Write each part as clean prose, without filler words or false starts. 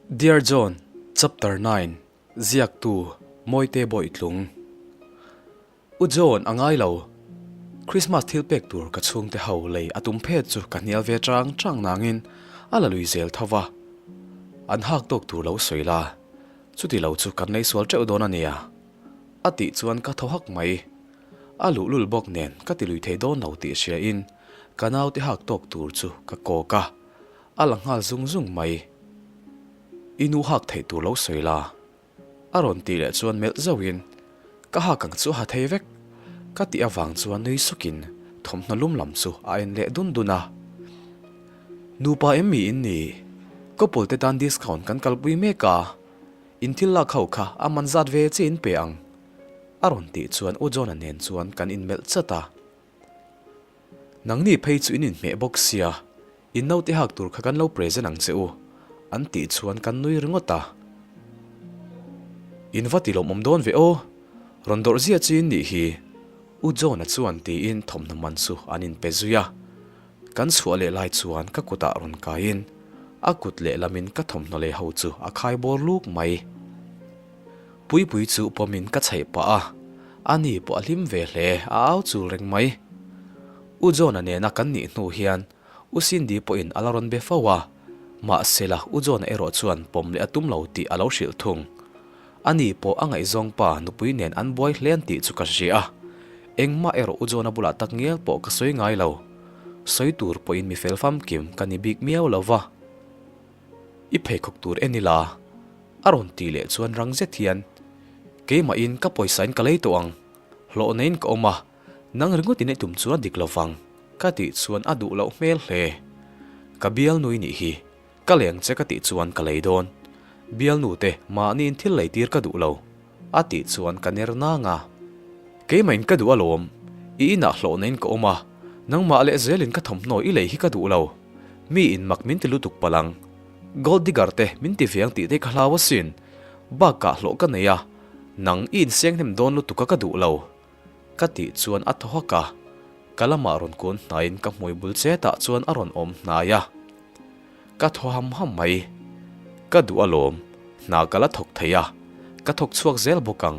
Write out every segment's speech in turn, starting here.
Dear John, Chapter 9, Ziaktu, Mawite Bawitlung. U John, a ngai lo. Christmas thil pek tur ka chhungte ho lei a tum phet chu ka hnial ve chang chang nangin a la lui zel tho va. An hak tawk tur lo sawi la, chuti lo chu kan lei sual teuh dawn a nia. A tih chuan ka thaw hak mai. A luhlul bawk nen ka ti lui thei dawn lo tih hria in ka naute hak tawk tur chu ka kawk a, a la nghal zung zung mai. I nu hak theih tur lo sawi la. A rawn tih leh chuan melh zauh in ka hak ang chu a ha thei vek. Ka tih avang chuan nui suk in thawmhnaw lum lam chu a en leh dun dun a. Nupa em mi in ni? Couple te tan discount kan kalpui mek a, in thil lak ho kha a man zat ve che in pe ang. A rawn tih chuan U John-a nen chuan kan inmelh chat a. Nangni phei chu in inhmeh bawk sia, in naute hak tur kha kan lo present ang che u, an tih chuan kan nui ringawt a. In va ti lawmawm dawn ve aw, rawn dawrh zia chu in nih hi, U John-a chuan tiin thawmhnaw man chu an inpe zui a. Kan chhuah leh lai chuan ka kutah rawn kaiin a kut lehlamin ka thawmhnaw leh ho chu a khai bawr luk mai. Puipui chu pawmin ka chhaih pah a, ani pawh a hlim ve hle, a au chul reng mai. U John-a nena kan nih hnu hian U Cindy pawhin a la rawn be fo a, mahsela U John-a erawh chuan pawm leh a tum lo tih a lo hrilh thung. Ani pawh a ngaihzawng pa nupui nen an buai hlen tih chu ka hria a, engmah erawh U John-a bulah tak ngial pawh ka sawi ngai lo. Sawi tur pawhin mi fel famkim ka ni bik miau lo va. I pheikhawk tur en ila? A rawn tih leh chuan rang zet hian, Keimahin ka pawisain ka lei tawh ang, hlawh neiin ka awm a, nang ringawt in ei tum chuan a dik lo vang, ka tih chuan a duh loh hmel hle. Ka bialnui nih hi, ka leng che ka tih chuan ka lei dawn. Bialnu te mahniin thil lei tir ka duh lo, a tih chuan ka ner nang a. Keimahin ka duh alawm, i inah hlawh neiin ka awm a, nangmah leh zelin ka thawmhnaw i lei hi ka duh lo. Mi in mak min ti lutuk palh ang. Gold digger te min ti ve ang tih te ka hlau asin. Bakah hlawh ka nei a, nang i inseng hnem dawn lutuk a ka duh lo. Ka tih chuan a thaw hak a, ka lamah rawn kun hnaiin ka hmui bul chetah chuan a rawn awm hnai a. Ka thaw ham ham mai. Ka duh alawm, hna ka la thawk thei a, ka thawk chhuak zel bawk ang.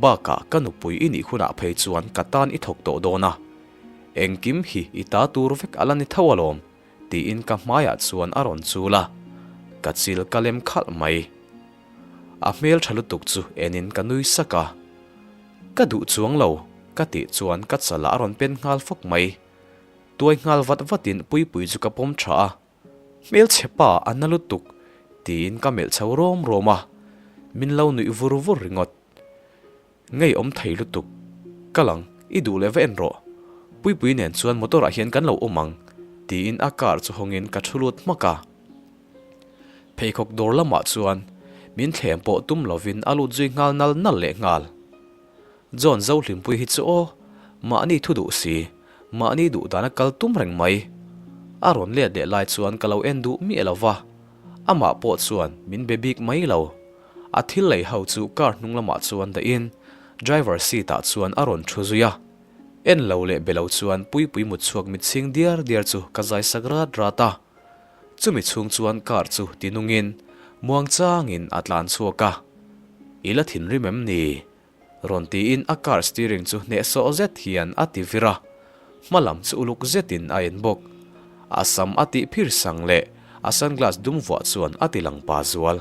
Bakah ka nupui i nih hunah phei chuan ka tan i thawk tawh dawn a. Engkim hi i ta tur vek a la ni tho alawm, tiin ka hmaiah chuan a rawn chul a, ka chil ka lem khalh mai. A hmel tha lutuk chu enin ka nui sak a, Ka duh chuang lo, ka tih chuan ka chalah a rawn pen nghal fawk mai. Tuai nghal vat vatin Puipui chu ka pawm tha a, Hmelchhe pa a na lutuk, tiin ka melh chho rawm rawm a, min lo nuih vur vur ringawt. Ngeiawm thei lutuk. Kal ang, i duh leh va en rawh. Puipui nen chuan motor ah hian kan lo awm ang, tiin a car chu hawngin ka thu lut hmak a. Pheikhawk dawr lamah chuan min thlem pawh tum lovin a lut zui nghal nal nal leh nghal. John Zohlimpui hi chu aw, mahni thu duh si, mahni duh dana kal tum reng mai. A rawn let leh lai chuan ka lo en duh miah lo va, amah pawh chuan min be bik mai lo. A thil lei ho chu car hnung lamah chuan dahin driver seat ah chuan a rawn thu zui a. En lo leh be lo chuan Puipui mut chhuak mit chhing diar diar chu ka zai sak rat rat a. Chumi chhung chuan car chu ti nungin muang changin a tlan chhuak a. I la thinrim em ni? Rawn tiin a car steering chu hnehsawh zet hian a ti vir a, hma lam chu uluk zetin a en bawk. A sam a tih phir sang leh a sunglass dum vuah chuan a ti lang pa zual.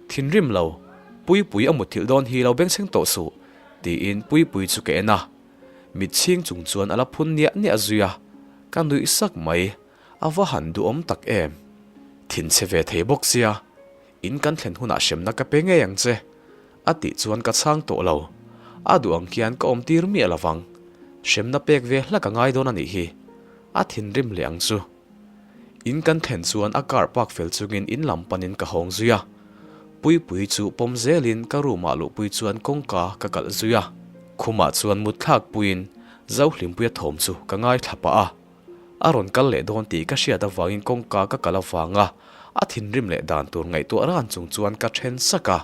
Thinrim lo, Puipui a mutthilh dawn hi lo bengchheng tawh suh, tiin Puipui chu ka en a. Mit chhing chung chuan a la phun niah niah zui a, ka nuih sak mai, a va han duhawm tak em. Thinchhe ve thei bawk sia, in kan thlen hunah hremna ka pe ngei ang che. A tih chuan ka chhang tawh lo. A duh ang khian ka awm tir miah lo vang. Hremna pek ve hlak a ngai dawn a nih hi. A thinrim leh ang chu. In kan thlen chuan a car park fel chungin in lam panin ka hawng zui a. Puipui chu pawm zelin ka room ah luhpui chuan kawngka ka kalh zui a. Khumah chuan mut thlak puiin Zohlimpuia thawm chu ka ngaithla pah a. A rawn kal leh dawn tih ka hriat avangin kawngka ka kalh avanga a thinrim leh dan tur ngaihtuah ran chung chuan ka then sak a.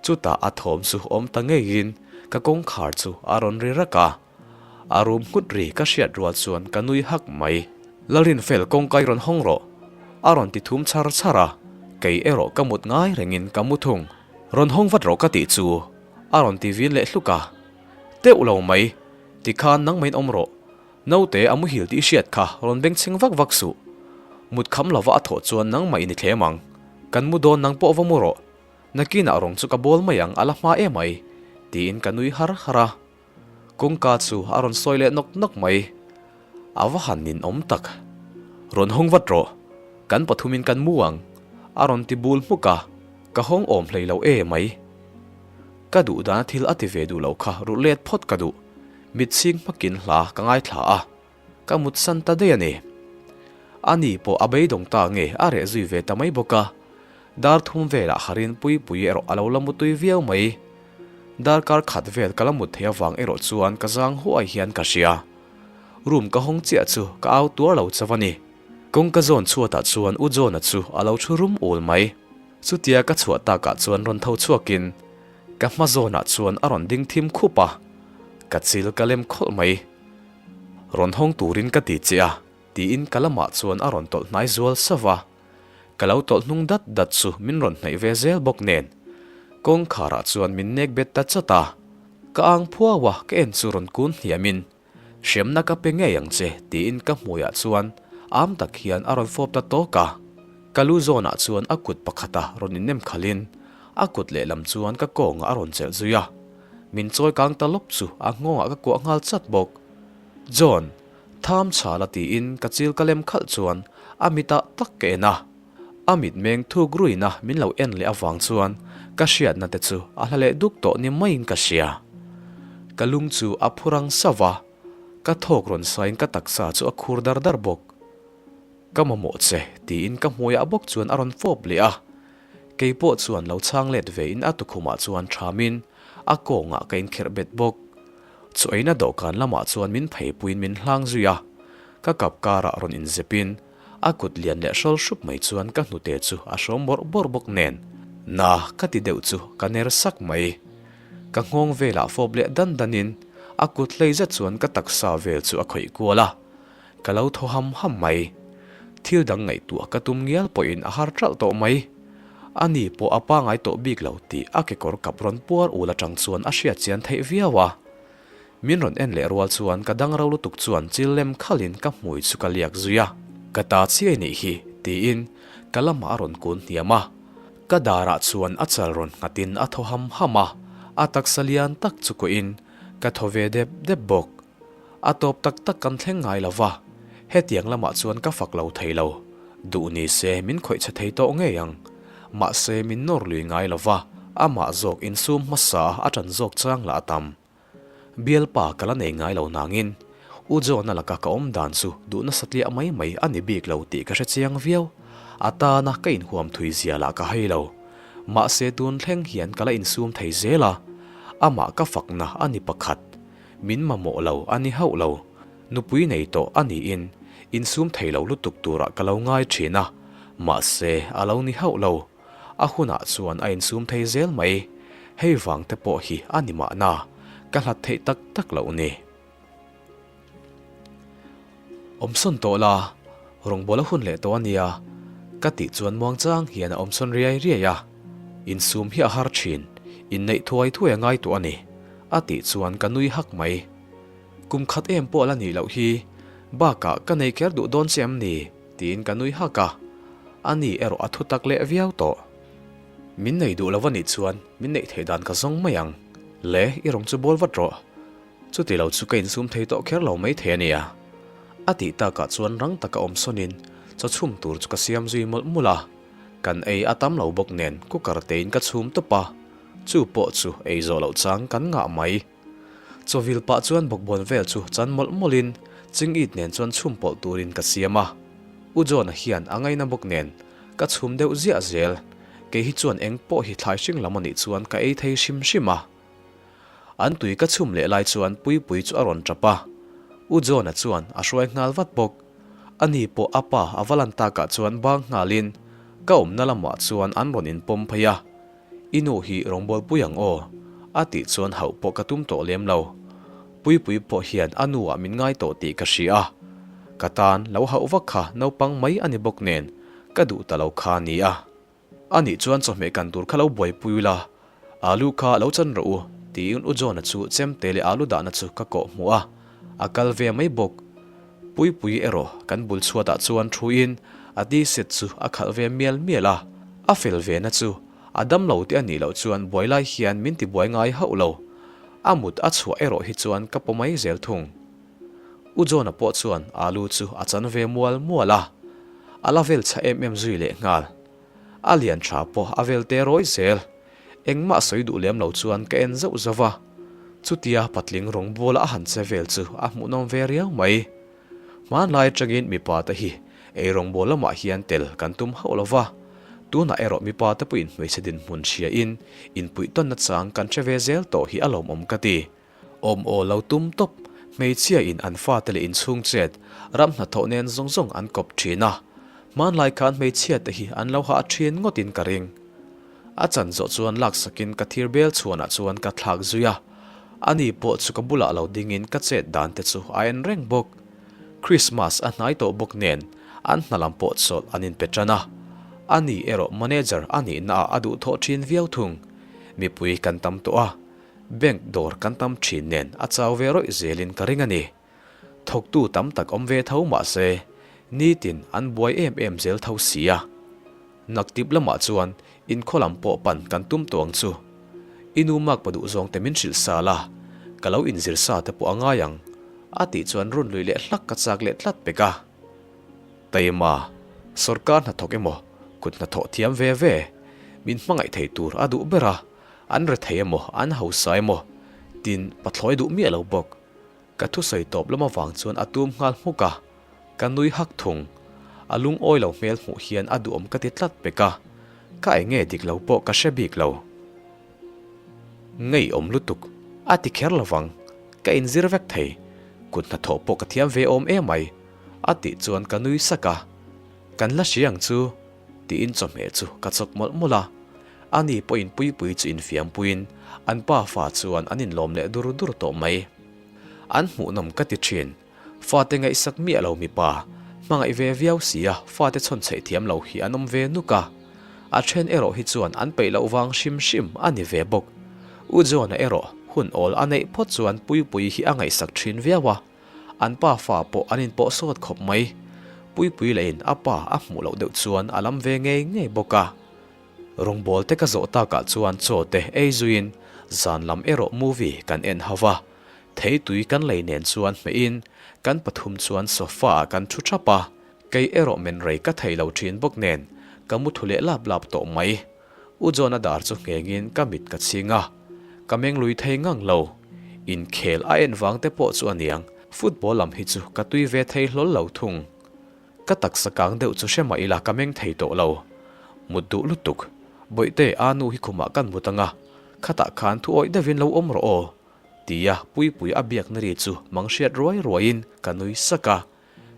Chutah a thawm chu awm ta ngeiin ka kawngkhar chu a rawn ri rak a. A rum nghut ri ka hriat rual chuan ka nui hak mai. Lalrinfel kawngka i rawn hawng rawh! A rawn ti thum char char a. Kei erawh ka mut ngai rengin ka mu thung. Rawn hawng vat rawh ka tih chu a rawn ti vin leh hluk a. Teuh lo mai, tikhan nangmahin awm rawh. Naute a muhil tih i hriat kha rawn bengchheng vak vak suh. Mut kham lova a thawh chuan nangmah in i thlem ang. Kan mu dawn nang pawh va mu rawh. Nakinah rawng chu ka bawl mai ang a la hma em ai, tiin ka nui har har a. Kawngka chu a rawn sawi leh nawk nawk mai. A va han ninawm tak. Rawn hawng vat rawh. Kan pathumin kan mu ang, a rawn ti bul hmuk a, ka hawng awm hlei lo e mai. Ka duh dana thil a ti ve duh lo kha ruh let phawt ka duh. Mit chhing hmakin hla ka ngaithla a, ka mutsan ta daih a ni. Ani pawh a beidawng ta nge a reh zui ve ta mai bawk a. Dar thum velah harin Puipuii erawh a lo la mutui viau mai. Darkar khat vel ka la mut theih avang erawh chuan ka zang huai hian ka hria. Room ka hawng chiah chu ka au tuar lo chauh a ni. Kawngka zawn chhuatah chuan U Johna chu a lo thu rum ul mai. Chutia ka chhuah takah chuan rawn tho chhuakin ka hma zawnah chuan a rawn ding thim khup a, ka chil ka lem khawlh mai. Rawn hawng turin ka ti che a, tiin ka lamah chuan a rawn tawlh hnai zual sauh a. Ka lo tawlh hnung dat dat chu min rawn hnaih ve zel bawk nen kawngkharah chuan min nek bet ta chat a. Ka ang phuau a, ka en chu rawn kun hniamin Hremna ka pe ngei ang che tiin ka hmuiah chuan am tak hian a rawn fawp ta tawk a. Ka lu zawnah chuan a kut pakhata rawn innem khalhin a kut lehlam chuan ka kawngah a rawn chelh zui a. Min chawi kang ta lawp chu a nghawngah ka kuah nghal chat bawk. John, Tham chhala tiin ka chil ka lem khalh chuan a mitah tak ka en a. A mitmeng thuk ruina min lo en leh avang chuan ka hriatna te chu a hla leh duk tawh ni maiin ka hria. Ka lung chu a phu rang sauh va, ka thawk rawn sain ka taksa chu a khur dar dar bawk. Ka mamawh che tiin ka hmuiah bawk chuan a rawn fawp leh a. Kei pawh chuan lo chhang let vein a tukhumah chuan thamin a kawngah ka inkherh bet bawk. Chu eina dawhkan lamah chuan min pheipuiin min hlang zui a, ka kap karah rawn inzepin a kut lian leh hrawl hrup mai chuan ka hnute chu a hrawm bawrh bawrh bawk nen na ka ti deuh chu ka ner sak mai. Ka nghawng velah fawp leh dan danin a kut hlei zet chuan ka taksa vel chu a khawih kual a, ka lo thaw ham ham mai. Thil dang ngaihtuah ka tum ngial pawhin a har ṭalh tawh mai. Ani pawh a pangai tawh bik lo tih a kekawr kap rawn puar ul atang chuan a hriat chian theih viau a. Min rawn en leh rual chuan ka dang ro lutuk chuan chil lem khalhin ka hmui chu ka liak zui a. Ka ta chiai nih hi, tiin ka lamah a rawn kun hniam a. Ka darah chuan a chal rawn nghatin a thaw ham ham a, a taksa lian tak chu kuahin ka thaw ve dep dep bawk. A tawp tak tak kan thleng ngai lo va, hetiang lamah chuan ka fak lo thei lo. Duh ni se min khawih chhe thei tawh ngei ang. Mahse min nawr lui ngai lo va, amah zawk insum hmasa a ṭan zawk chang lah a tam. Bialpa ka la nei ngai lo nangin, U John-a laka ka awm dan chu duh nasa tliah mai mai a ni bik lo tih ka hre chiang viau. A tana ka inhuam thui zia lah ka hai lo. Mahse tun thleng hian ka la insum thei zel a, amah ka fakna a ni pakhat. Min mamawh lo a ni hauh lo. Nupui nei tawh a niin insum thei lo lutuk turah ka lo ngai thin a, mahse a lo ni hauh lo. A hunah chuan a insum thei zel mai. Hei vang te pawh hi a ni mahna, ka hlat theih tak tak loh ni. Awmsawn tawh la, rawngbawla hun leh tawh a nia, ka tih chuan muangchang hian a awmsawn riai riai a. Insum hi a har thin, inneih thuai thuai a ngai tawh a ni. A tih chuan ka nui hak mai. Kum khat em pawh la nih loh hi, bakah ka nei kher duh dawn che em ni? tiin ka nui hak a. Ani erawh a thu tak leh viau tawh. Min nei duh lo a nih chuan min neih theih dan ka zawng mai ang. Le, i rawng chu bawl vat rawh. Chuti lo chu ka insum thei tawh kher lo mai thei a nia. A tih takah chuan rang taka awm sawnin chaw chhum tur chu ka siam zui mawlh mawlh a. Kan ei a tam lo bawk nen cooker tein ka chhum tawp a. Chu pawh chu ei zawh loh chang kan ngah mai. Chawvil pah chuan bawkbawn vel chu chan mawlh mawlhin chingit nen chuan chhum pawlh turin ka siam a. U John-a hian a ngaina bawk nen ka chhum deuh ziah zel. Kei hi chuan eng pawh hi thlai hring lam anih chuan ka ei thei hrim hrim a. An tui ka chhum leh lai chuan Puipui chu a rawn tap a. U John-a chuan a hruai nghal vat bawk. Ani pawh a pa a va lan takah chuan bang nghalin ka awmna lamah chuan an rawn inpawm phei a. I nu hi rawngbawlpui ang aw, a tih chuan hauh pawh ka tum tawh lem lo. Puipui pawh hian a nu ah min ngai tawh tih ka hria a, ka tan lo hauh vak kha naupang mai a ni bawk nen ka duh ta lo kha a nia. A nih chuan chawhmeh kan tur kha lo buaipui ula, alu kha lo chan rawh u, tiin U John-a chu chemte leh alu dahna chu ka kawh hmuh a, a kal ve mai bawk. Puipui erawh kan bul chhuatah chuan thuin a t-shirt chu a khalh ve mial mial a, a fel ve na chu a damlo te a nih loh chuan buai lai hian min ti buai ngai hauh lo. A mut a chhuah erawh hi chuan ka paw mai zel thung. U John-a pawh chuan alu chu a chan ve mual mual a, a la vel chha em em zui leh nghal. A lian tha pawh a vel te rawi zel. Engmah sawi duh lem lo chuan ka en zauh zauh a, chutia patling rawng buala a han che vel chu a hmuhnawm ve riau mai. Hmanlai atangin mipa te hi ei rawngbawl lamah hian tel kan tum hauh lo va, tunah erawh mipa te pawhin hmeichhe dinhmun hriain inpuihtawnna chang kan hre ve zel tawh hi a lawmawm ka ti. Awm aw lo tum tawp, hmeichhia in an fate leh inchhung chet, ram hnathawh nen zawng zawng an kawp thin a. Hmanlai khan hmeichhia te hi an lo hah thin ngawt in ka ring. A chan zawh chuan laksak in ka thir bel chhuanah chuan ka thlak zui a. Ani pawh chu ka bulah lo ding in ka chet dan te chu a en reng bawk. Christmas a hnai tawh bawk nen an hna lam pawh chawlh an in pe tan a. Ani erawh manager a nihna ah a duhthawh thin viau thung. Mipui kan tam tawh a. Bank dawr kan tam thin nen a chau ve rawih zelin ka ring a ni. Thawktu tam tak awm ve tho mah se, nitin an buai em em zel tho si a. Naktip lamah chuan inkhaw lam pawh pan kan tum tawh ang chu. I nu makpa duh zawng te min hrilh sa la, ka lo inzir sa te pawh a ngai ang, a tih chuan run lui leh hlak ka chak leh tlat pek a. Taima, sawrkar hnathawk emaw kut hnathawh thiam ve ve, min hmangaih thei tur a duh ber a. An rethei emaw, an hausa emaw tin pathlawi duh miah lo bawk. Ka thusawi tawp lam avang chuan a tum nghal hmuk a, ka nui hak thung. A lungawi lo hmel hmuh hian a duhawm ka ti tlat pek a, ka eng nge dik lo pawh ka hre bik lo. Ngeiawm lutuk, a ti kher lovang, ka inzir vek thei, kut hnathawh pawh ka thiam ve awm emai, a tih chuan ka nui sak a, kan la hria ang chu. Tiin chawhmeh chu ka chawk mawlh mawlh a, ani pawhin Puipui chu infiampuiin an pa fa chuan an inlawm leh dur dur tawh mai. An hmuhnawm ka ti thin, fate ngaihsak miah lo mipa, hmangaih ve viau sia fate chhawn chheih thiam lo hi an awm ve nuk a, a then erawh hi chuan an peih loh vang hrim hrim a ni ve bawk. U John-a erawh hun awl a neih phawt chuan Puipui hi a ngaihsak thin viau a, An pa fa pawh an inpawh sawt khawp mai. Puipui lahin a pa a hmuh loh deuh chuan a lam ve ngei ngei bawk a. Rawngbawl te ka zawh takah chuan chaw te ei zuiin zan lam erawh movie kan en ho va. Theitui kan lei nen chuan hmehin kan pathum chuan sofa ah kan thu thap a. Kei erawh men rei ka thei lo thin bawk nen ka mu thu leh lap lap tawh mai. U John-a dar chu nghengin ka mit ka chhing a, ka meng lui thei ngang lo. Inkhel a en vang te pawh chu a niang, football lam hi chu ka tui ve thei hlawl lo thung. Ka taksa kang deuh chu hre mah ila ka meng thei tawh lo. Mut duh lutuk, Bawihte a nu hi khumah kan mut anga, khatah khan thu awih deuhin lo awm rawh aw, tia Puipui a biakna ri chu mang hriat ruai ruaiin ka nui sak a,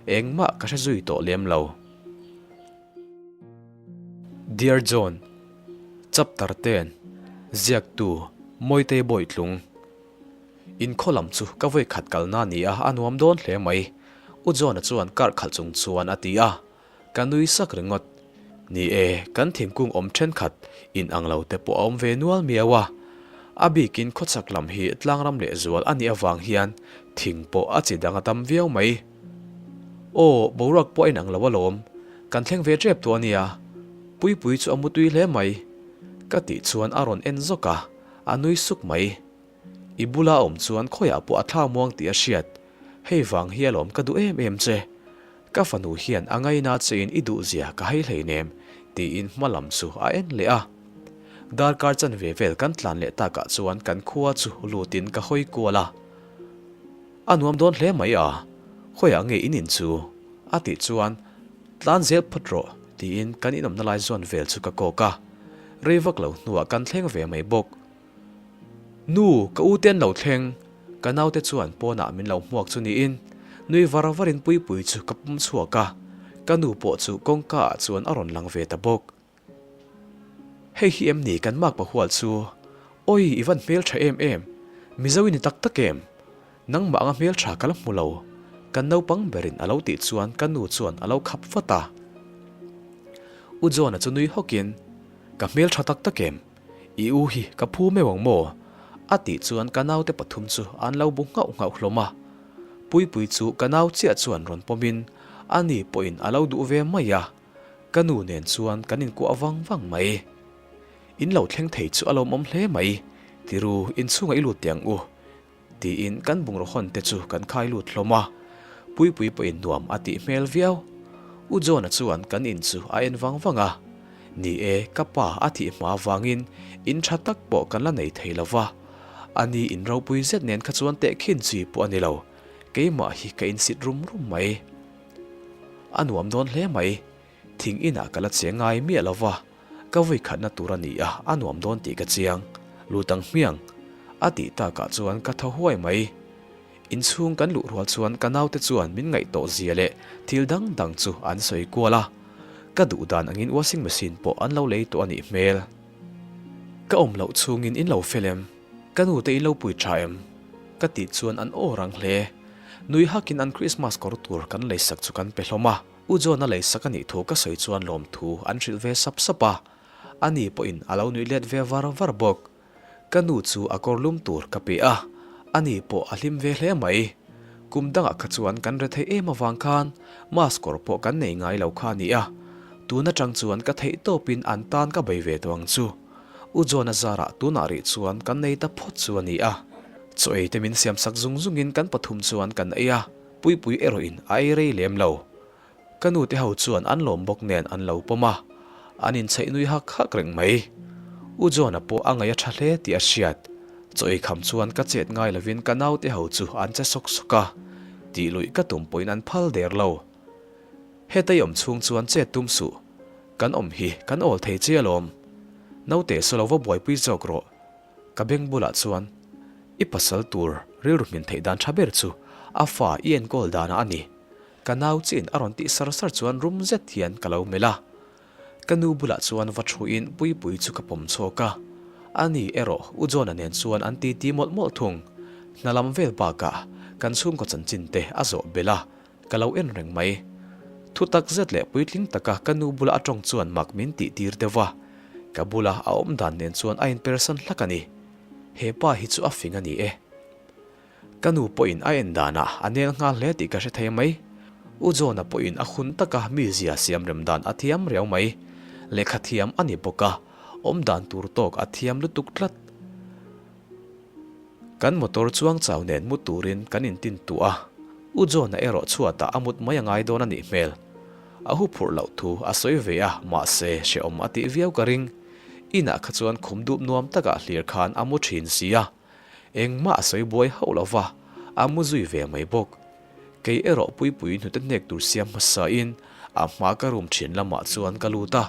engmah ka hre zui tawh lem lo. Dear John, Chapter ten, Ziaktu, Mawitei Bawitlung Inkhaw lam chu ka vawi khat kalna a ni a, a nuam dawn hle mai. U John-a chuan car khalh chung chuan a ti a, ka nui sak ringawt. Ni e, kan thingkung awm thenkhat in ang lo te pawh a awm ve nual miau a. A bikin khawchhak lam hi tlangram lehzual a nih avang hian thing pawh a chi dang a tam viau mai. Aw, boruak pawh a inang lo alawm. Kan thleng ve tep tawh a nia. Puipui chu a mutui hle mai. Ka tih chuan a rawn en zawk a, a nui suk mai. I bula a awm chuan khawiah pawh a thla muang tih a hriat. Hei vang hi alawm ka duh em em che. Ka fanu hian a ngaina chein i duhzia ka hai hleinem, tiin hma lam chu a en leh a. Darkar chanve vel kan tlan leh takah chuan kan khua chu lutin ka hawi kual a. A nuam dawn hle mai a, khawiah nge in in chu? A tih chuan, Tlan zel phawt rawh, tiin kan inawmna lai zawn vel chu ka kawk a. Rei vak lo hnuah kan thleng ve mai bawk. Nu, ka u te an lo thleng, ka naute chuan pawnah min lo hmuak chu niin, nui var varin Puipui chu ka pum chhuak a, ka nu pawh chu kawngka ah chuan a rawn lang ve ta bawk. Hei hi em ni kan makpa hual chu? Awi i van hmeltha em em, Mizo i ni tak tak em? Nangmah anga hmeltha ka la hmu lo, kan naupang berin a lo tih chuan ka nu chuan a lo khap vat a. U John-a chu nui hawkin. Ka hmel tha tak tak em? I u hi ka phu meuh ang maw? A tih chuan ka naute pathum chu an lo bu nghauh nghauh hlawm a. Puipui chu ka nau chiah chuan rawn pawmin a ni pawhin a lo duh ve mai a, ka nu nen chuan kan inkuah vang vang mai. In lo thleng thei chu a lawmawm hle mai, tiru inchhungah i lut teh ang u. Tiin kan bungraw hawn te chu kan khai lut hlawm a, Puipui pawhin nuam a tih hmel viau. U John-a chuan kan in chu a en vang vang a, Ni e, ka pa a thih hma avangin in tha tak pawh kan la nei thei lo va, a ni in ropui zet nen kha chuan tehkhin chi pawh a ni lo, keimah hi ka insit rum rum mai. A nuam dawn hle mai, thing inah ka la che ngai miah lo va, Ka vui khatna tur a ni a, a nuam dawn tih ka chiang. Lut ang hmiang. A tih takah chuan ka thaw huai mai. Inchhung kan luh rual chuan ka naute chuan min ngaih tawh zia leh thil dang dang chu an sawi kual a. Ka duh dan angin washing machine pawh an lo lei tawh a nih hmel. Ka awm loh chhungin in lo fel em? Ka nute in lo pui tha em? Ka tih chuan an aw rang hle. Nui hakin an Christmas kawr tur kan leisak chu kan pe hlawm a. U John-a leisak a nih thu ka sawi chuan lawmthu an hrilh ve sap sap a, ani pawhin a lo nuih let ve var var bawk. Ka nu chu a kawr lum tur ka pe a, ani pawh a hlim ve hle mai. Kum dangah kha chuan kan re theih em avang khan mask kawr pawh kan nei ngai lo kha a ni a, tun atang chuan ka theih tawpin an tan ka bei ve tawh ang chu. U John-a zarah tunah rih chuan kan nei ta phawt chu a ni a. Chaw ei te min siamsak zung zungin kan pathum chuan kan ei a. Puipui erawhin a ei rei lem lo. Ka nu te ho chuan an lawm bawk nen an lo pawm a, an inchheih nui hak hak reng mai. U John-a pawh a ngaih a tha hle tih a hriat. Chaw ei kham chuan ka chet ngai lovin ka nau te ho chu an che sawk sawk a, tih luih ka tum pawhin an phal der lo. Heta i awm chhung chuan chet tum suh, kan awm hi kan awl thei che alawm. Naute saw lo va buaipui zawk rawh. Ka beng bulah chuan, I pasal tur rilru hmin theih dan tha ber chu a fa i enkawl danah a ni. Ka nau chiin a rawn tih sar sar chuan rum zet hian ka lo melh a. Ka nu bulah chuan va thuin Puipui chu ka pawm chhuak a. Ani erawh U John-a nen chuan an titi mawlh mawlh thung. Hna lam vel bakah kan chhungkaw chanchin te a zawh belh a, ka lo en reng mai. Thu tak zet leh puitling taka ka nu bula a tawng chuan mak min tih tir deuh a, ka bula a awm dan nen chuan a inpersan hlak a ni. He pa hi chu a fing a ni e. Ka nu pawhin a en danah a nel nghal hle tih ka hre thei mai. U John-a pawhin a hun taka mizia siam rem dan a thiam riau mai. Lehkha thiam a ni bawk a, awm dan tur tawk a thiam lutuk tlat. Kan motor chuang chau nen mu turin kan intin tuah a, U John-a erawh chhuatah a mut mai a ngai dawn a nih hmel. A hu phurh loh thu a sawi ve a, mahse hrehawm a tih viau ka ring. Inah kha chuan khum dup nuam takah hlir khan a mu thin si a, engmah a sawi buai hauh lo va, a mu zui ve mai bawk. Kei erawh Puipui hnute hnek tur siam hmasain a hma ka room thin lamah chuan ka lut a,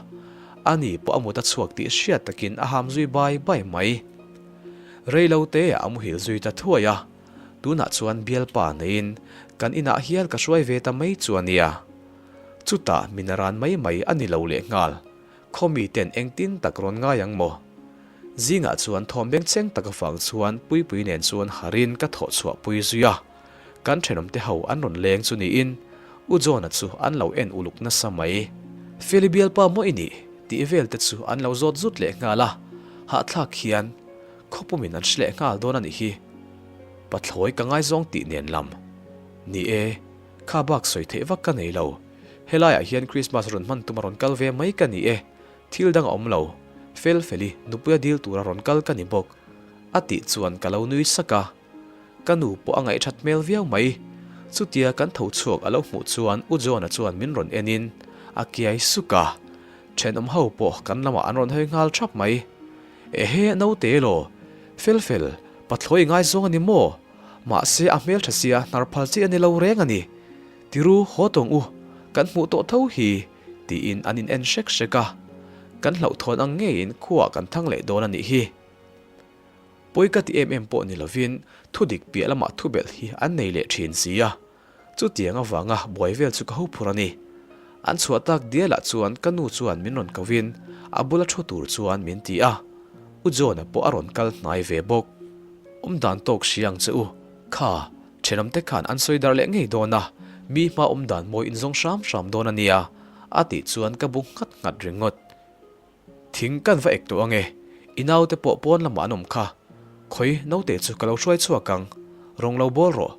ani pawh a mut a chhuak tih hriat takin a ham zui bai bai mai. Reilo te a muhil zui ta thuai a, tunah chuan bialpa neiin kan inah hial ka hruai ve ta mai chu a nia. Chutah min a ran mai mai a ni lo lehnghal. Khaw miten engtin tak rawn ngai ang maw? Zingah chuan thawm bengchheng tak avang chuan Puipui nen chuan harin ka thawh chhuah pui zui a. Kan thenawmte ho an rawn leng chu niin U John-a chu an lo en uluk nasa mai. Feli bialpa maw i nih? tih vel te chu an lo zawt zut leh nghal a, hahthlak hian khawpumin an hre leh nghal dawn a nih hi. Pathlawi ka ngaizawng tih nen lam. Ni e, kha bak sawi theih vak ka nei lo. Helaiah hian Christmas rawn hman tum a rawn kal ve mai ka ni e, thil dang a awm lo, fel feli nupuia dil tura rawn kal ka ni bawk, a tih chuan ka lo nui sak a. Ka nu pawh a ngaihthat hmel viau mai. Chutia kan tho chhuak a lo hmuh chuan U John-a chuan min rawn en in a kiai suk a. Thenawm ho pawh kan lamah an rawn hawi nghal thap mai. Ehe, naute elaw? Fel fel, pathlawi i ngaizawng a ni maw? Mahse a hmeltha sia hnar phal chi a ni lo reng a ni. Tiru, haw tawng u, kan hmuh tawh tho hi, tiin an in en hrek hrek a. Kan hlauhthawn ang ngeiin khuaah kan thang leh dawn a nih hi. Pawi ka ti em em pawh ni lovin thudik piah lamah thubelh hi an nei leh thin si a. Chutiang avanga buai vel chu ka ho phur a ni. An chhuah tak dialah chuan ka nu chuan min rawn kovin a bula thu tur chuan min ti a. U John-a pawh a rawn kal hnai ve bawk. Awm dan tawk hria ang che u. Kha, thenawmte khan an sawi darh leh ngei dawn a, mi hma awm dan mawi inzawng hram hram dawn a nia, a tih chuan ka bu nghat nghat ringawt. Thing kan va ek tawh ange, i naute pawh pawn lamah an awm kha. Khawi naute chu ka lo hruai chhuak ang, rawng lo bawl rawh.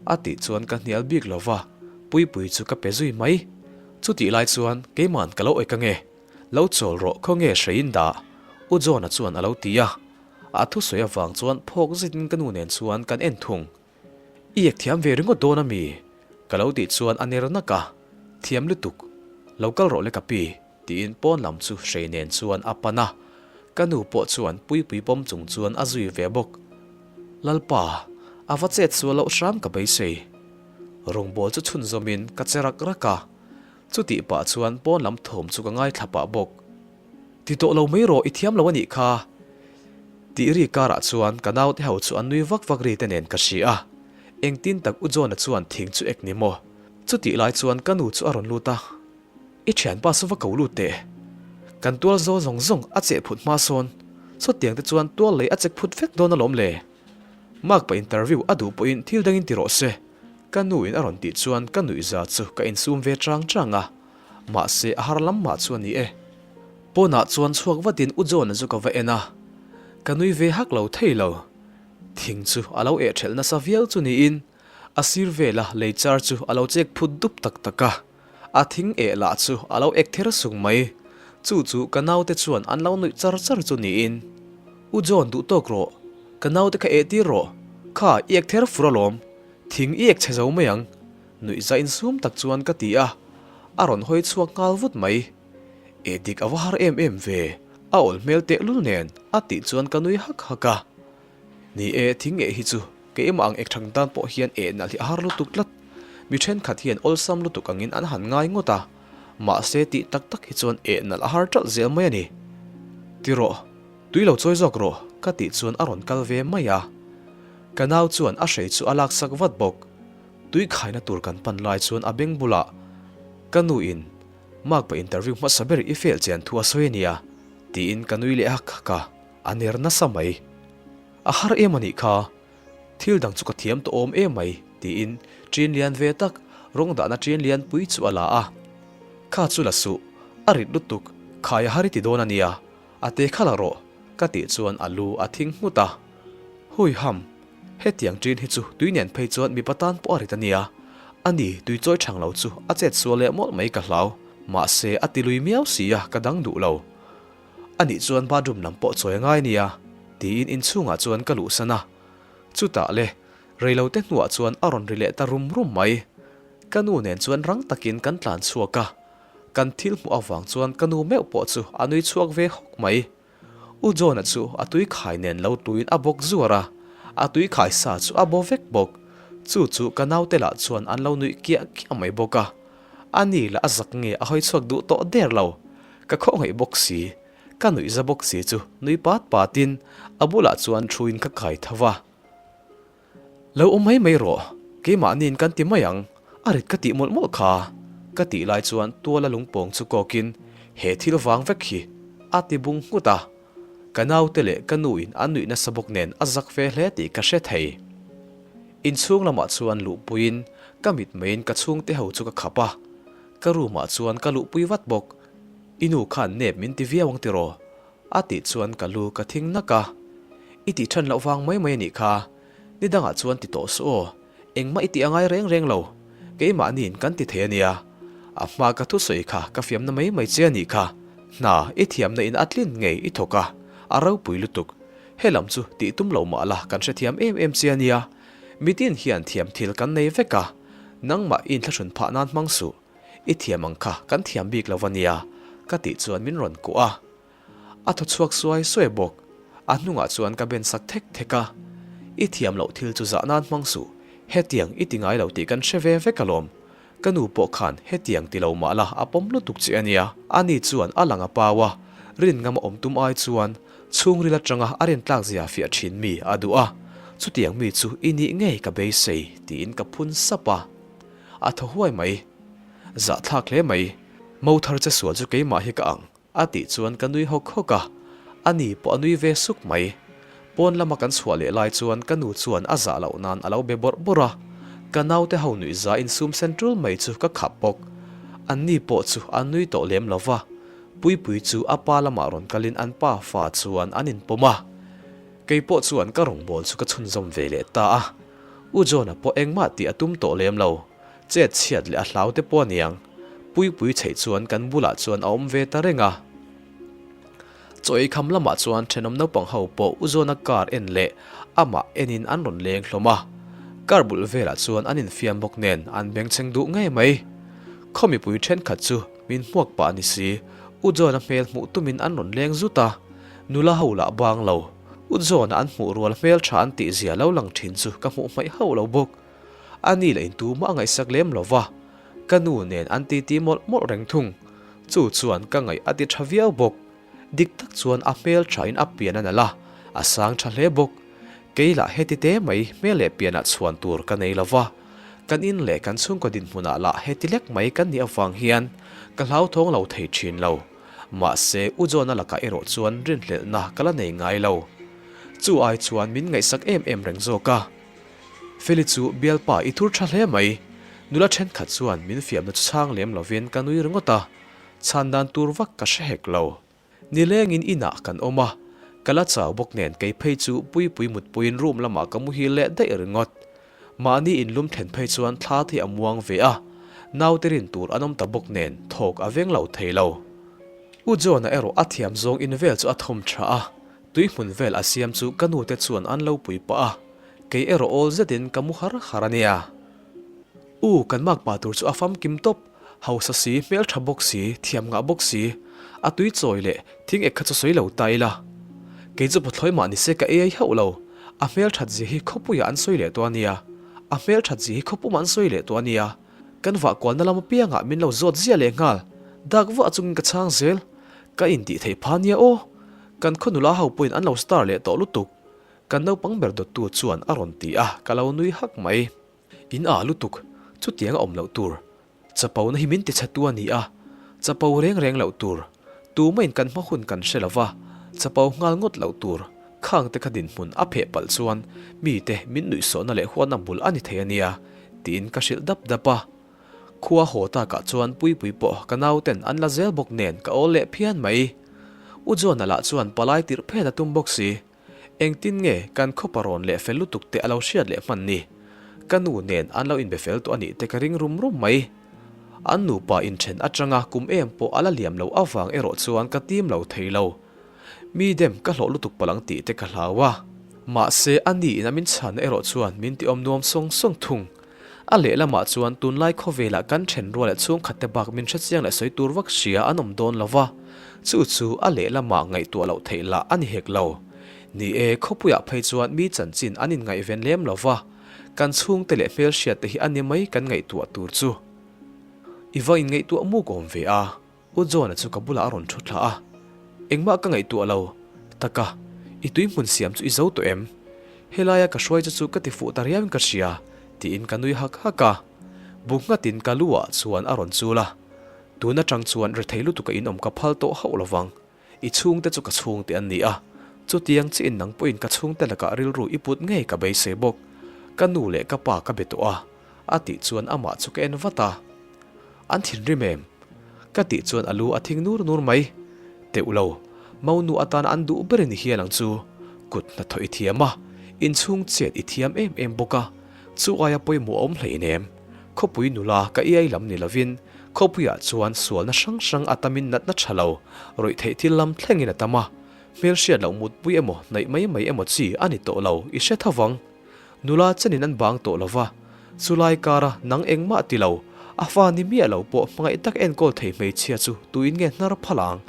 A tih chuan ka hnial bik lo va, Puipui chu ka pe zui mai. Chutih lai chuan keiman ka lo ek ange, lo chawl rawh khawnge hreiin dah, U John-a chuan a lo ti a. A thusawi avang chuan phawk zetin ka nu nen chuan kan en thung. I ek thiam ve ringawt dawn a mi? Ka lo tih chuan a ner nak a, Thiam lutuk, lo kal rawh le ka pi, tiin pawn lam chu hrei nen chuan a pan a. Ka nu pawh chuan Puipui pawm chung chuan a zui ve bawk. Lalpa, a va chet sual loh hram ka beisei. Rawngbâwl chu chhunzawmin ka che rak rak a, chutih pah chuan pawn lam thawm chu ka ngaithla pah bawk. Ti tawh lo mai rawh, i thiam lo a nih kha. Tih ri karah chuan ka naute ho chu an nui vak vak ri te nen ka hria a. Engtin tak U John-a chuan thing chu ek ni maw? Chutih lai chuan ka nu chu a rawn lut a, I thianpa saw va ko lut teh. Kan tual zaw zawng zawng a cheh phut hma sawn, sawtiang te chuan tual lei a chek phut vek dawn alawm le. Mark pa interview a duh pawhin thil dangin ti rawh se. Ka nu in a rawn tih chuan ka nuihza chu ka insum ve chang chang a. Mahse a har lam mah chu a ni e. Pawnah chuan chhuak vatin U John-a chu ka va en a, ka nui ve hak lo thei lo. Thing chu a lo eh ṭhelh nasa viau chu niin a sir vela lei char chu a lo chek phut dup tak tak a, a thing eh lah chu a lo ek ther sung mai. Chu chu ka naute chuan an lo nuih char char chu niin, U John duh tawk rawh, ka naute kha eh tir rawh, kha i ek ther fur alawm, thing i ek chhe zo mai ang. Nuihza insum tak chuan ka ti a, a rawn hawi chhuak nghal vut mai. Eh dik a va har em em ve, a awl hmel tehlul nen a tih chuan ka nui hak hak a. Ni e, thing eh hi chu keimah ang ek thang tan pawh hian eh nalh hi a har lutuk tlat. Mi thenkhat hian awlsam lutuk angin an han ngai ngawt a, mahse tih tak tak hi chuan eh nalh a har ṭalh zel mai a ni. Ti rawh, tui lo chawi zawk rawh ka tih chuan a rawn kal ve mai a. Ka nau chuan a hrei chu a laksak vat bawk. Tui khaina tur kan pan lai chuan a beng bulah ka nu in Mark pa interview hmasa ber i fail chian thu a sawi a nia tiin ka nui leh hak hak a, a ner nasa mai. A har em a nih kha, thil dang chu ka thiam tawh awm em mai tiin ṭin lian ve tak rawng dahna ṭin lian pui chu a la a. Kha chu la suh, a rit lutuk, khai a har i ti dawn a nia, a te kha la rawh ka tih chuan a lu a thing nghut a. Hui ham, hetiang ṭin hi chu tui nen phei chuan mipa tan pawh a rit a nia. A ni, tui chawi ṭhang lo chu a chet sual leh mawlh mai ka hlau. Mahse, a ti lui miau si a, ka dang duh lo. A nih chuan bathroom lam pawh chawi a ngai nia, tiin inchhungah chuan ka luhsan a. Chutah le, reilote hnuah chuan a rawn ri leh ta rum rum mai. Ka nu nen chuan rang takin kan tlan chhuak a. Kan thil hmuh avang chuan ka nu meuh pawh chu a nui chhuak ve hawk mai. U John-a chu a tui khai nen lo tuin a bawk zuar a, a tui khai sa chu a baw vek bawk. Chu chu ka naute lah chuan an lo nuih kiah kiah mai bawk a. A ni lah a zak nge a hawi chhuak duh tawh der lo. Ka khawngaih bawk si, ka nuih za bawk si chu nui pat patin a bulah chuan thuin ka kai tho va. Lo awm mai mai rawh, keimahniin kan ti mai ang, a rit ka tih mawlh mawlh kha, ka tih lai chuan tuala lungpawng chu kawkin he thil vang vek hi a ti bung nghut a, ka naute leh ka nuin an nuih nasa bawk nen a zak ve hle tih ka hre thei. Inchhung lamah chuan luhpuiin ka mitmeiin ka chhungte ho chu ka khap a, ka room ah chuan ka luhpui vat bawk, I nu khan nep min ti viau ang tiraw? A tih chuan ka lu ka thing nak a, I tih than loh vang mai mai a nih kha, ni dangah chuan ti tawh suh aw, engmah i tih a ngai reng reng lo, keimahniin kan ti thei a nia. A hma ka thusawi kha ka fiamna mai mai che a nih kha, hna i thiamna in a tlin ngei i thawk a, a ropui lutuk. He lam chu tih tum lo mah la kan hrethiam em em che a nia, mitin hian thiam thil kan nei vek a, nangmah i inthlahrun phah nan hmang suh, i thiam ang kha kan thiam bik lo a nia, ka tih chuan min rawn kuah a. A thaw chhuak suai suai bawk. A hnungah chuan ka ben sak thek thek a. I thiam loh thil chu zah nan hmang suh. Hetiang i ti ngai lo tih kan hre ve vek alawm. Ka nu pawh khan hetiang ti lo mah la a pawm lutuk che a nia. Ani chuan a lang a pau a, rin ngam a awm tum ai chuan chhungril atanga a rintlak zia fiah thin mi a duh a. Chutiang mi chu i nih ngei ka beisei tiin ka phun sap a. A thaw huai mai. Zahthlak hle mai. Mo thar che sual chu keimah hi ka ang. A tih chuan ka nui hawk hawk a, a ni pawh a nui ve suk mai. Pawn lama kan chhuah leh lai chuan ka nu chuan a zah loh nan a lo be bawrh bawrh a, ka naute ho nuih za insum sen tul mai chu ka khap bawk. An ni pawh chu an nui tawh lem lo va. Puipui chu a pa lamah rawn kalin an pa fa chuan an inpawm a. Kei pawh chuan ka rawngbawl chu ka chhunzawm ve leh ta a. U John-a pawh engmah tih a tum tawh lem lo. Chet chhiat leh a hlau te pawh a niang. Puipui chheih chuan kan bulah chuan a awm ve ta reng a. Chaw ei kham lamah chuan thenawm naupang ho pawh U John-a car en leh amah enin an rawn leng hlawm a. Car bul velah chuan an infiam bawk nen an bengchheng duh ngei mai. Khaw mipui thenkhat chu min hmuak pah a ni si. U John-a hmel hmuh tumin an rawn leng zut a. Nula ho lah bang lo. U John-a an hmuh rual hmel tha an tih zia lo lang thin chu ka hmuh hmaih hauh lo bawk. A ni lah in tumah a ngaihsak lem lo va. Ka nu nen an titi mawlh mawlh reng thung. Chu chuan ka ngaih a ti tha viau bawk. Dik tak chuan a hmel thain a pian a nalh a, a sang tha hle bawk. Kei lah heti te mai hmel leh pianah chhuan tur ka nei lo va. Kan in leh kan chhungkaw dinhmunah lah heti lek mai kan nih avang hian ka hlauthawng lo thei thin lo. Mahse, U John-a lakah erawh chuan rinhlelhna ka la nei ngai lo. Chu ai chuan min ngaihsak em em reng zawk a. Feli chu bialpa i thur tha hle mai. Nula thenkhat chuan min fiamna chu chhang lem lovin ka nui ringawt a, chhan dan tur vak ka hre hek lo. Nilengin inah kan awm a, ka la chau bawk nen kei phei chu Puipui mutpuiin room lamah ka muhil leh daih ringawt. Mahni inlum thlen phei chuan thla te a muang ve a, naute rin tur an awm ta bawk nen thawk a veng lo thei lo. U John-a erawh a thiam zawng in vel chu a thawm tha a, tui hmun vel a siam chu ka nute chuan an lo pui pah a, kei erawh awl zetin ka mu har har a nia. U, kan makpa tur chu a famkim tawp, hausa si, hmeltha bawk si, thiam ngah bawk si, a tui chawi leh thing ek kha chu sawi lo ta ila. Kei chu pathlawi mah nise ka ei ai hauh lo, a hmelthat zia hi khawpuiah an sawi leh tawh a nia, a hmelthat zia hi khawpumah an sawi leh tawh a nia, kan vah kualna lam apiangah min lo zawt ziah leh nghal, dak vah chungin ka chhang zel, ka intih theih pha nia aw, kan khaw nula ho pawhin an lo star leh tawh lutuk, kan naupang ber dawttu chuan a rawn ti a, ka lo nui hak mai. In ah lutuk, chutiang a awm loh tur. Chapo na hi min ti chhe tu a ni a, chapo reng reng loh tur. Tumahin kan hma hun kan hre lo va, chapo nghal ngawt loh tur. Khang te kha dinhmun a pheh palh chuan mite min nuihsawhna leh huatna bul a ni thei a nia, tiin ka hrilh dap dap a. Khua haw takah chuan Puipui pawh ka nauten an la zel bawk nen ka awl leh phian mai. U John-a lah chuan palai tirh phet a tum bawk si. Engtin nge kan khawpa rawn leh fel lutuk te a lo hriat leh hman ni? Ka nu nen an lo inbe fel tawh a nih te ka ring rum rum mai. An nupa inthen atanga kum em pawh a la liam lo avang erawh chuan ka tim lo thei lo. Mi dem ka hlawh lutuk palh ang tih te ka hlau a. Mahse a ni in a min chhanna erawh chuan min ti awm nuam sawng sawng thung. A lehlamah chuan tunlai khawvelah kan thenrual leh chhungkhatte bak min hrechiang leh sawi tur vak hria an awm dawn lo va, chu chu a lehlamah ngaihtuah loh theih lah a ni hek lo. Ni e, khawpuiah phei chuan mi chanchin an inngaihven lem lo va, kan chhungte leh hmelhriatte hi a ni mai kan ngaihtuah tur chu. I va inngaihtuah muk awm ve a. U John-a chu ka bulah a rawn thu thla a, Engmah ka ngaihtuah lo, taka, i tui hmun siam chu i zo tawh em? Helaia ka hruai che chu ka ti fuh ta riauin ka hria, tiin ka nui hak hak a. Bu nghatin ka lu ah chuan a rawn chul a, Tun atang chuan rethei lutuka in awm ka phal tawh hauh lo vang, i chhungte chu ka chhungte an ni a, chutiang chiin nang pawhin ka chhungte lakah rilru i put ngei ka beisei bawk, ka nu leh ka pa ka be tawh a, a tih chuan amah chu ka en vat a. An thinrim em? Ka tih chuan a lu a thing nur nur mai. Teuh lo, Maunu atana an duh ber i ni hial ang chu. Kut hnathawh i thiam a, inchhung chet i thiam em em bawk a, chu aia pawimawh a awm hleinem. Khawpui nula ka iai lam ni lovin khawpuiah chuan sualna hrang hrang a tamin natna tha lo, rawih theih thil lam thlengin a tam a, hmelhriat loh mutpui emaw hnaih mai mai emaw chi a ni tawh lo, i hre tho vang. Nula chenin an bang tawh lo va, chulai kara nang engmah ti lo, a fa ni miah lo pawh hmangaih tak enkawl thei hmeichhia chu tuin nge hnar phal ang?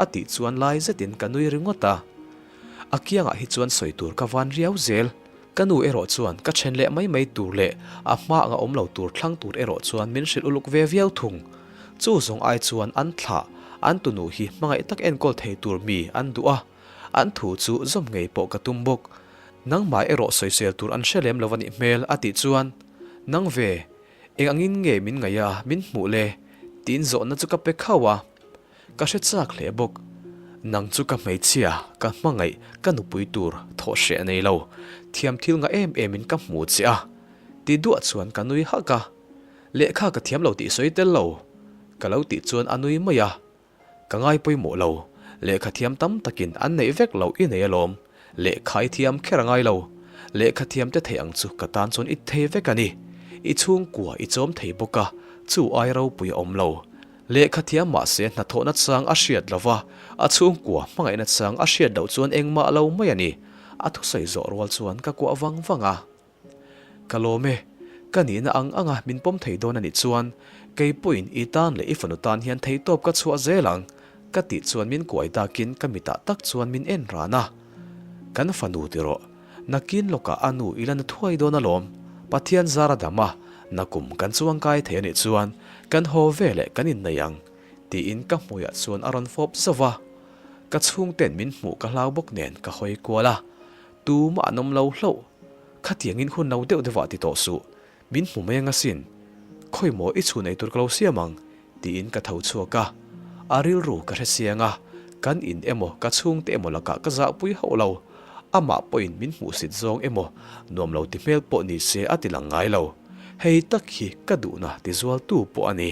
a tih chuan lai zetin ka nui ringawt a. A kiangah hi chuan sawi tur ka van riau zel. Ka nu erawh chuan ka then leh mai mai tur leh a hma anga awm lo tur thlang tur erawh chuan min hrilh uluk ve viau thung. Chu zawng ai chuan an thlah, an tunu hi hmangaih tak enkawl thei tur mi an duh a, an thu chu zawm ngei pawh ka tum bawk. Nangmah erawh sawisel tur an hre lem lo a nih hmel a tih chuan, Nang ve, eng angin nge min ngaih a, min hmuh le? tiin zawhna chu ka pe khauh a. Ka hre chak hle bawk. Nang chu ka hmeichhia, ka hmangaih, ka nupui tur thawh hreh a nei lo. Thiam thil ngah em emin ka hmu che a. Ti duah chuan ka nui hak a. Lehkha ka thiam lo tih sawi tel lo. Ka lo tih chuan a nui mai a. Ka ngai pawimawh lo, lehkha thiam tam takin an neih vek loh i nei alawm, lehkha i thiam kher a ngai lo, lehkha thiam te theih ang chu ka tan chuan i thei vek a ni, i chhungkua i chawm thei bawk a, chu ai ropui a awm lo. Lehkha thiam mahse hnathawhna chang a hriat lo va, a chhungkua hmangaihna chang a hriat loh chuan engmah lo mai a ni, a thusawi zawh rual chuan ka kuah vang vang a. Ka lawm e, ka nihna ang anga min pawm thei dawn a nih chuan kei pawhin i tan leh i fanu tan hian theihtawp ka chhuah zel ang, ka tih chuan min kuai dakin ka mitah tak chuan min en ran a. Kan fanu ti rawh, nakin lawkah a nu i la na thuai dawn alawm, Pathian zar a dam a, nakum kan chuangkai thei a nih chuan kan haw veleh kan innei ang, tiin ka hmuiah chuan a rawn fawp zauh a. Ka chhungten min hmuh ka hlau bawk nen ka hawi kual a, Tumah an awm lo hlauh. Khatiangin hun lo deuh deuhah ti tawh suh. Min hmu mai ang asin. Khawi maw i chhun ei tur ka lo siam ang? tiin ka tho chhuak a. A rilru ka hre siang a, kan in emaw ka chhungte emaw lakah ka zahpui hauh lo. Amah pawhin min hmuhsit zawng emaw nuam lo ti hmel pawh ni se a ti lang ngai lo. Hei tak hi ka duhna ti zualtu pawh a ni.